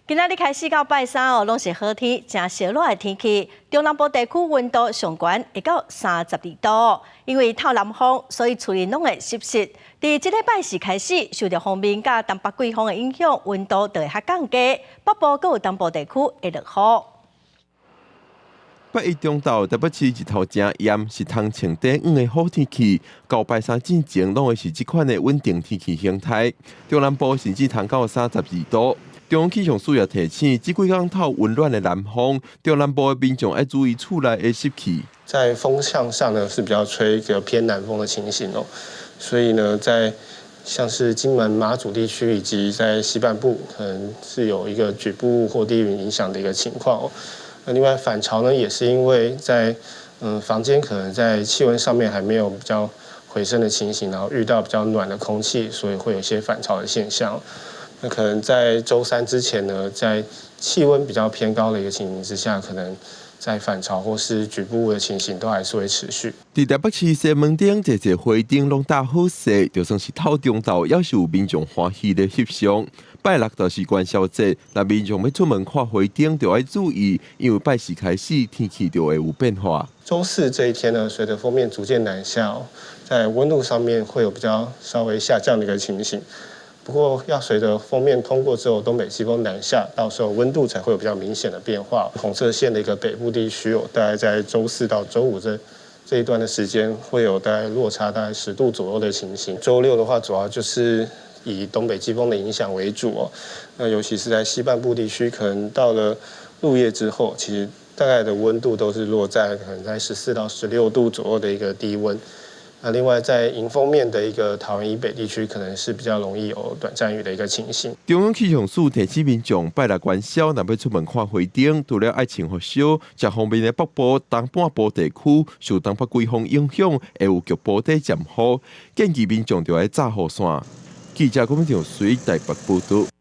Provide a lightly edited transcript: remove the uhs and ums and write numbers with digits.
今仔日開始到拜三哦，攏是好天，誠燒熱的天氣。中南部地區溫度上懸會到32度，因為透南風，所以厝裡攏會濕濕。佇這禮拜四開始，受著鋒面佮東北季風的影響，溫度就會較降低。北部閣有東部地區會落雨。拜一中晝，台北市日頭誠艷，是通穿短衫的好天氣。到拜三進前，攏會是這款的穩定天氣形態。中南部甚至通到32度。中央氣象署也提醒，這幾工透溫暖的南風，中南部的民眾愛注意厝內的濕氣。在風向上呢，是比較吹一個偏南風的情形哦，所以呢，在像是金門、馬祖地區以及在西半部，可能是有一個局部或低雲影響的一個情況哦。那另外反潮呢，也是因為在房間可能在氣溫上面還沒有比較回升的情形，然後遇到比較暖的空氣，所以會有一些反潮的現象。那可能在週三之前呢，在氣溫比較偏高的一個情形之下，可能在反潮或是局部霧的情形都還是會持續。佇台北市西門町，濟濟花燈攏搭好勢，就算是透中晝，猶是有民眾歡喜咧翕相。拜六就是元宵節，若民眾欲出門看花燈，就愛注意，因為拜四開始天氣就會有變化。週四這一天呢，隨着鋒面逐漸南下，在溫度上面會有比較稍微下降的一個情形。不過，要隨着鋒面通過之後，東北季風南下，到時候溫度才會有比較明顯的變化。紅色線的一個北部地區哦，大概在週四到週五這一段的時間，會有大概落差大概10度左右的情形。週六的話，主要就是以東北季風的影響為主哦。那尤其是在西半部地區，可能到了入夜之後，其實大概的溫度都是落在可能在14到16度左右的一個低溫。那另外，在迎風面的一個桃園以北地區，可能是比較容易有短暫雨的一個情形。中央氣象署提醒民眾，拜六元宵若欲出門看花燈，除了愛穿雨靴，遮方面的北部、東半部地區受東北季風影響，會有局部短暫雨，建議民眾著愛紮雨傘。記者郭明長水台北報道。